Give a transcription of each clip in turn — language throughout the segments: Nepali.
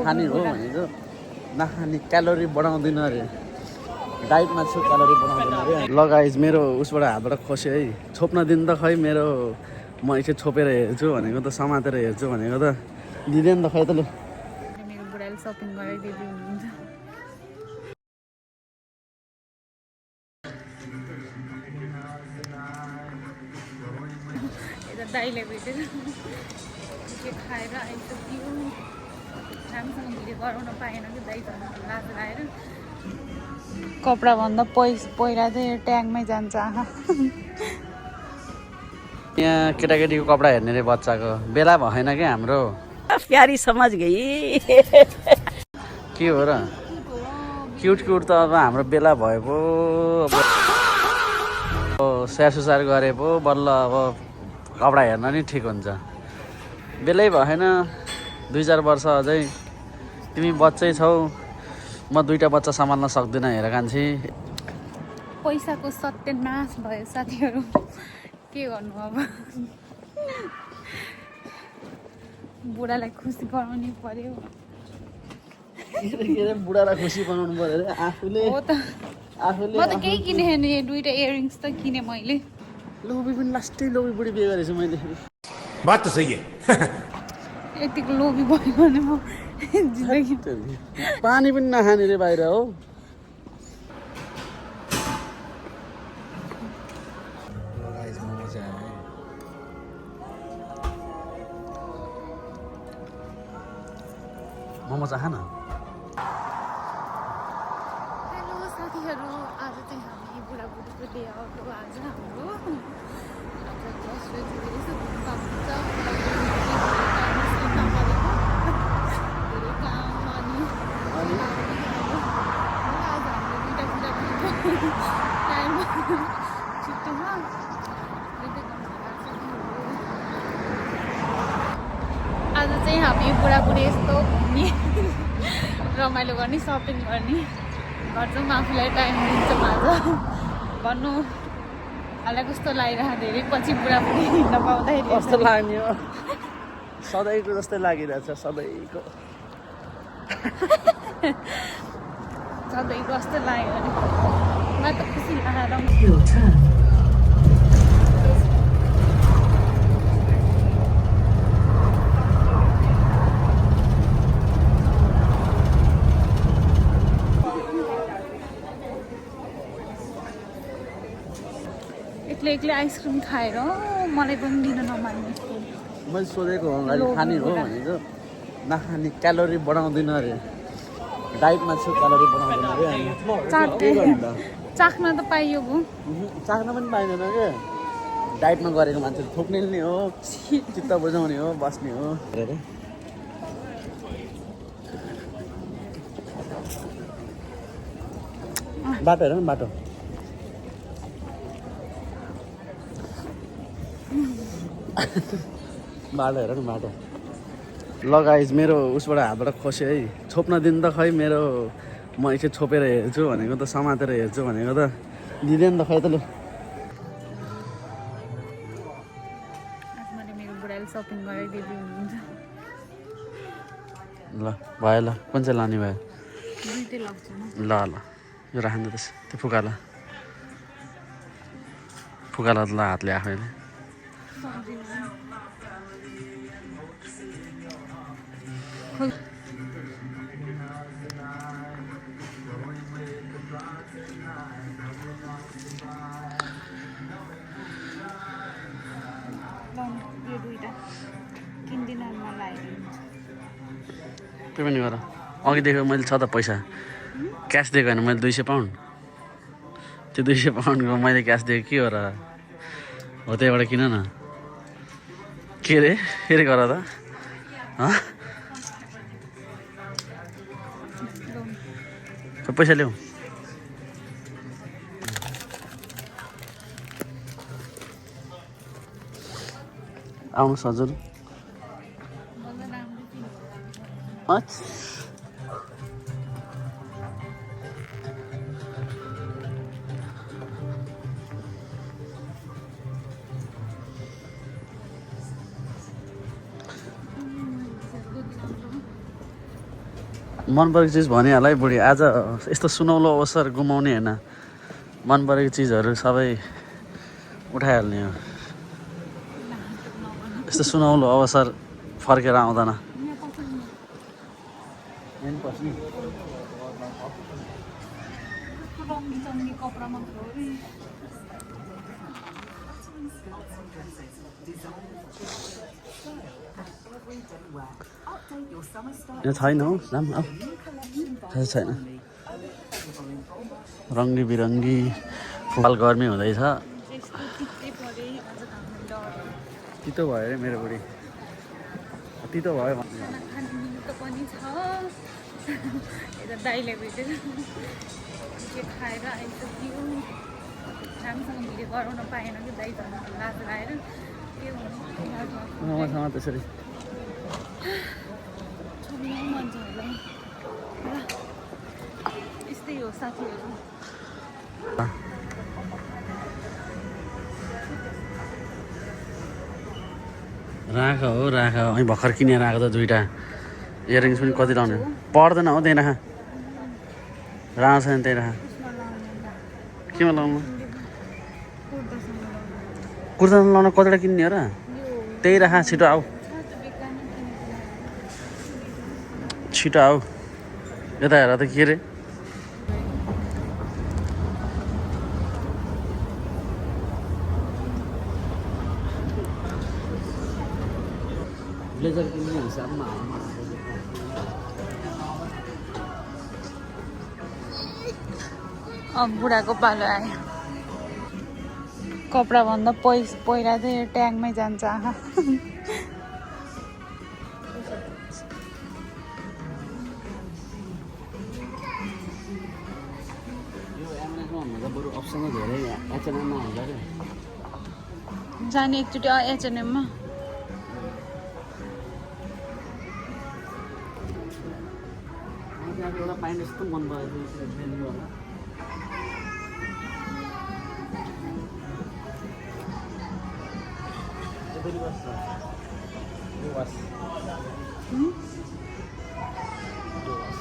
खाने हो भनेको नखाने क्यालोरी बढाउँदैन अरे डाइटमा छु क्यालोरी बढाउँदैन अरे ल गाइस मेरो उसबाट हातबाट खस्यो है छोप्न दिन त खै मेरो म एकछिन छोपेर हेर्छु भनेको त समातेर हेर्छु भनेको त दिँदैन त खै त लु मेरो बुढाले सपिङ गराइदिँदै हुनुहुन्छ यता दाइले भेटेर के खाएर आइसक्यो राम्रोसँग भिडियो गराउन पाएन कि दाइसँग लाज आएर कपडा भन्दा पहिला चाहिँ ट्याङमै जान्छ आँखा यहाँ केटाकेटीको कपडा हेर्ने रे बच्चाको बेला भएन क्या हाम्रो प्यारी समाज गई के हो र क्युट क्युट त अब हाम्रो बेला भए पो अब स्याहार सुसार गरे पो बल्ल अब कपडा हेर्न नि ठिक हुन्छ बेलै भएन 2-4 वर्ष अझै तिमी बच्चै छौ म 2टा बच्चा सम्हाल्न सक्दिनँ हेर कान्छी पैसाको सत्यनाश भयो साथीहरू के गर्नु अब बुढालाई खुसी गराउनै पर्यो के बुढालाई खुसी बनाउनु पर्यो अरे आफूले हो त आफूले म त केही किनेन यो 2टा इयरिङ्स त किने मैले लोभी पनि लास्टै लोभी बुढी बिहे गरेछु मैले बात त सही है यतिको लोभी भयो भने म जिन्दगी पानी पनि नखाने रे बाहिर हो मोमो चाह न हेलो साथीहरू आज चाहिँ हामी बुढाबुढीको डे आउट हो आज हाम्रो आज फर्स्ट धेरै काम अनि आज हाम्रो 2टा बुढाबुढीको टाइम छुट्टीमा आज चाहिँ हामी बुढाबुढी यस्तो घुम्ने रमाइलो गर्ने सपिङ गर्ने गर्छौँ आफूलाई टाइम दिन्छौँ आज भन्नु हामीलाई कस्तो लागिरहेको धेरै पछि बुढाबुढी हिँड्न पाउँदाखेरि कस्तो लाग्ने हो सधैँको जस्तै लागिरहेछ सधैँको सधैँको जस्तो लाग्यो भने म त खुसी लागेर एक्लै आइसक्रिम खाएर मलाई पनि दिन नमान्ने मैले सोधेको हो अहिले खाने हो भनेको नखाने क्यालोरी बढाउँदैन अरे डाइटमा छु क्यालोरी बढाउँदैन अरे चाख्न त पाइयो भो चाख्न पनि पाइँदैन क्या डाइटमा गरेको मान्छे थोक्ने नि हो चित्त बुझाउने हो बस्ने हो बाटो हेर न बाटो बाटो हेर न बाटो ल गाइस मेरो उसबाट हातबाट खस्यो है छोप्न दिन त खै मेरो म एकछिन छोपेर हेर्छु भनेको त समातेर हेर्छु भनेको त दिँदैन त खै त लु आज मैले मेरो बुढाले सपिङ गराइदिँदै हुनुहुन्छ ल भयो ल कुन चाहिँ लाने भयो 2टै लाग्छ ल ल यो राख्नु त त्यो फुकाला फुकाला ल हातले आफैले यो 2टा किन्दिनँ मलाई त्यो पनि गर अघि दिएको मैले छ त पैसा क्यास दिएको होइन मैले 200 पाउन्ड त्यो 200 पाउन्डको मैले क्यास दिएको के हो र हो त्यहीबाट किन न के रे फेरि गर त पैसा ल्याऊ आउनुहोस् हजुर मन परेको चिज भनिहाल है बुढी आज यस्तो सुनौलो अवसर गुमाउने होइन मन परेको चिजहरू सबै उठाइहाल्ने हो यस्तो सुनौलो अवसर फर्केर आउँदैन यहाँ छैन हौ जाम अब छैन रङ्गी बिरङ्गी फुल गर्मी हुँदैछ तितो भयो अरे मेरो बुढी तितो भयो पनि छ यता दाइले भेटेर के खाएर आइसक्यो राम्रोसँग भिडियो गराउन पाएन कि दाइ झन् लाज लगाएर के हुनु मसँग त्यसरी छोड्नु मन छ होला यस्तै हो साथीहरू राख हो राख अनि भर्खर किनेर आएको त दुइटा इयरिङ्स पनि कति लाउने पर्दैन हो त्यही राख राम्रो छैन त्यही राख केमा लाउनु कुर्ता लाउन कतिवटा किन्ने हो र त्यही राख छिटो आऊ छिटो आऊ यता हेर त के रे ब्लेजर किन्ने हिसाबमा अब बुढाको पालो आयो कपडा भन्दा पहिला चाहिँ ट्याङमै जान्छ आँखा बरु अप्सन धेरै एचएनएममा हुन्छ अरे जाने एकचोटि एचएनएममा एउटा पाइने जस्तो मन पऱ्यो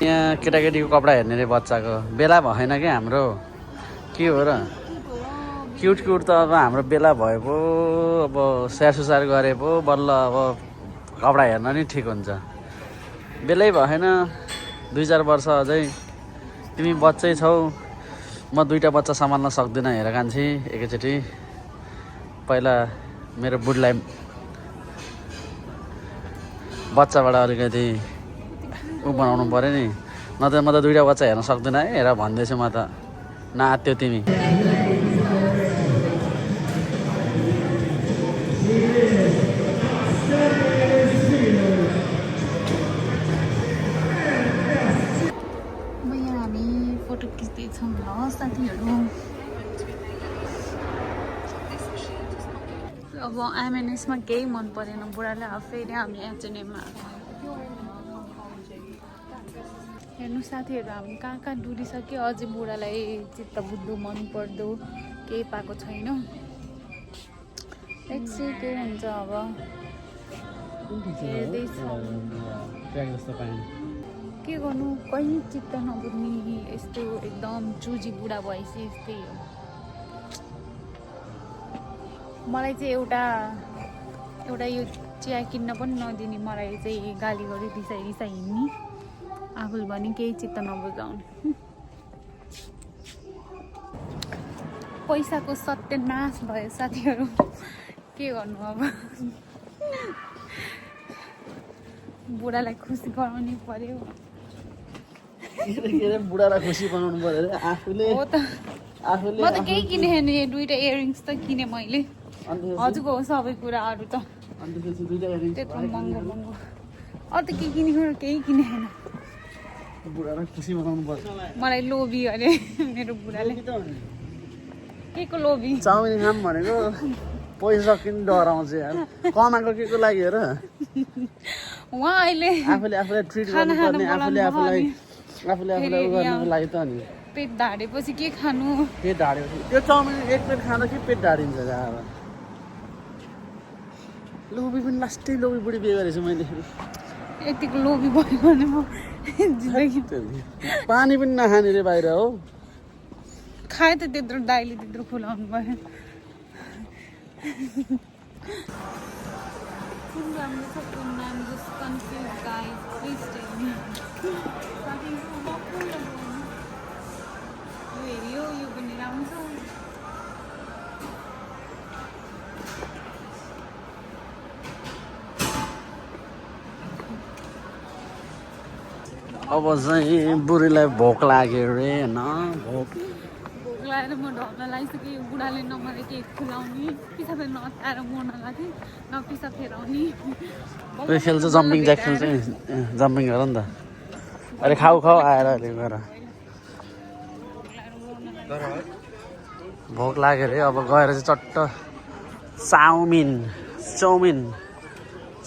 यहाँ केटाकेटीको कपडा हेर्ने रे बच्चाको बेला भएन क्या हाम्रो के हो र क्युट क्युट त अब हाम्रो बेला भयो पो अब स्याहार सुसार गरे पो बल्ल अब कपडा हेर्न नि ठिक हुन्छ बेलै भएन 2-4 वर्ष अझै तिमी बच्चै छौ म 2टा बच्चा सम्हाल्न सक्दिनँ हेर कान्छी एकैचोटि पहिला मेरो बुढलाई बच्चाबाट अलिकति ऊ बनाउनु पऱ्यो नि नत्र म त 2टा बच्चा हेर्न सक्दिनँ है हेर भन्दैछु म त नआत्यो तिमी फोटो खिच्दैछौँ ल साथीहरू अब एमएनएसमा केही मन परेन बुढालाई अब फेरि हामी एचएनएममा हेर्नु साथीहरू हामी कहाँ कहाँ डुलिसक्यो अझै बुढालाई चित्त बुझ्दो मन पर्दो केही पाएको छैन एकछिन के हुन्छ अब हेर्दैछौँ के गर्नु कहीँ चित्त नबुझ्ने यस्तो एकदम चुजी बुढा भएपछि यस्तै हो मलाई चाहिँ एउटा यो चिया किन्न पनि नदिने मलाई चाहिँ गाली गरी रिसाइ हिँड्ने आफूले भने केही चित्त नबुझाउने पैसाको सत्यानाश भयो साथीहरू के गर्नु अब बुढालाई खुसी गराउनै पर्यो बुढालाई खुसी बनाउनु पर्यो अरे आफूले हो त म त केही किने छैन 2टा इयरिङ्स त किने मैले हजुरको हो सबै कुराहरू त त्यत्रो महँगो महँगो अरू त के किने केही किने छैन बुढालाई खुसी बनाउनु पर्छ मलाई लोभी अरे मेरो बुढाले के को लोभी चाउमिन खाम भनेको पैसा किन डराउँछ यार कमाएको के को लागि हो र उहाँ अहिले आफूले ट्रिट गर्नुपर्ने आफूले आफूलाई उ गर्नुको लागि त नि पेट ढाडेपछि के खानु पेट ढाडेपछि त्यो चाउमिन एक प्लेट खाँदा के पेट ढाडिन्छ अब लोभी पनि लास्टै लोभी बुढी बिहे गरेछु मैले यतिको लोभी भयो भने म जिन्दगी पानी पनि नखाने रे बाहिर हो खाए त त्यत्रो दाइले त्यत्रो खुलाउनु भयो कुन राम्रो छ कुन नाम just confuse guys please tell me यो हेऱ्यो यो पनि राम्रो छ अब चाहिँ बुढीलाई भोक लाग्यो रे होइन भोक भोक लागेर म ढल्न लागिसकेँ यो बुढाले न मलाई केक खुलाउने पिसाब नताएर मर्न लाग्थेँ न पिसाब फेराउने त्यो खेल्छ जम्पिङ ज्याक खेल्छ जम्पिङ गर नि त अहिले खाऊ आएर अहिले गएर भोक लाग्यो रे अब गएर चाहिँ चट्ट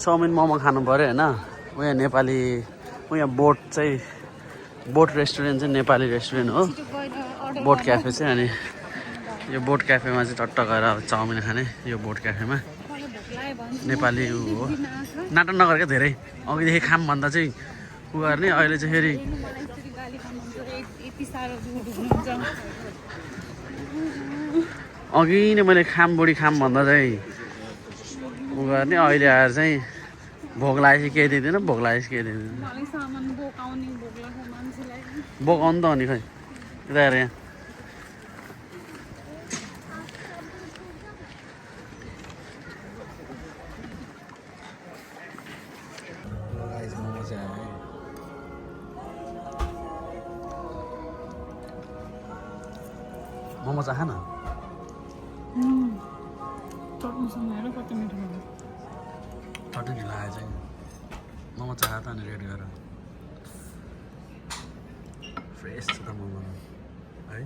चाउमिन मोमो खानु पऱ्यो होइन उयो नेपाली उयो बोट रेस्टुरेन्ट चाहिँ नेपाली रेस्टुरेन्ट हो बोट क्याफे चाहिँ अनि यो बोट क्याफेमा चाहिँ चट्ट गएर अब चाउमिन खाने यो बोट क्याफेमा नेपाली ऊ हो नाटक नगर क्या धेरै अघिदेखि खाम भन्दा चाहिँ उ गर्ने अहिले चाहिँ फेरि अघि नै मैले बुढी खाम भन्दा चाहिँ उ गर्ने अहिले आएर चाहिँ भोक लागेपछि केही दिँदैन भोक लागेपछि केही दिँदैन बोकाउनु त हो नि खै यता हेर यहाँ मोमो चाह न चटनी लगाए चाहिँ मोमो चाह त अनि रेडी गर फ्रेस छ त मोमो है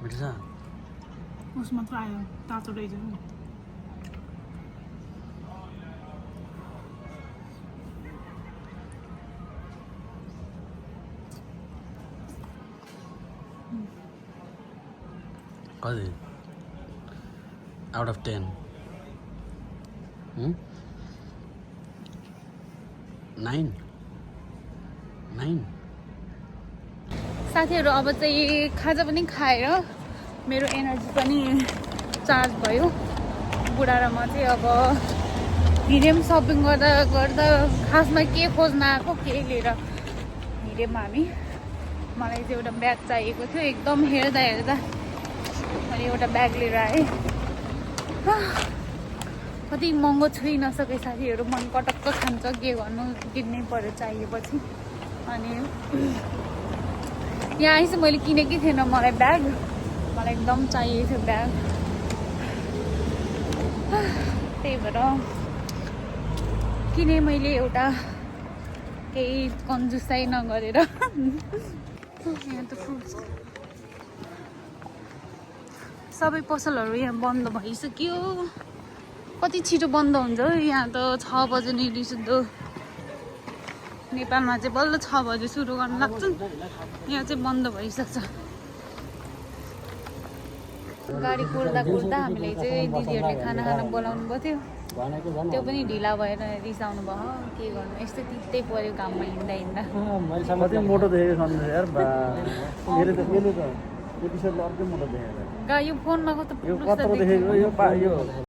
मिठो छ उसमा त आयो तातो रहेछ कति आउट अफ 10 9 साथीहरू अब चाहिँ खाजा पनि खाएर मेरो एनर्जी पनि चार्ज भयो बुढा र म चाहिँ अब हिँड्यौँ सपिङ गर्दा गर्दा खासमा के खोज्न आएको के लिएर हिँड्यौँ हामी मलाई चाहिँ एउटा ब्याग चाहिएको थियो एकदम हेर्दा मैले एउटा ब्याग लिएर आएँ कति महँगो छुइ नसके साथीहरू मन पटक्क खान्छ के गर्नु किन्नै पर्यो चाहिएपछि अनि यहाँ आएपछि मैले किनेकै थिएन मलाई ब्याग मलाई एकदम चाहिएको थियो ब्याग त्यही भएर किनेँ मैले एउटा केही कन्जुसाइ नगरेर यहाँ त फ्रुट्स सबै पसलहरू यहाँ बन्द भइसक्यो कति छिटो बन्द हुन्छ यहाँ त 6 बजे नै रिसुद्धो नेपालमा चाहिँ बल्ल 6 बजे सुरु गर्न लाग्छ यहाँ चाहिँ बन्द भइसक्छ गाडी कुर्दा हामीलाई चाहिँ दिदीहरूले खाना बोलाउनु भएको थियो त्यो पनि ढिला भएर रिसाउनु भयो के गर्नु यस्तो तित्तै पर्यो काममा हिँड्दा मोटो देखेको यार यो फोनमा कस्तो देखेको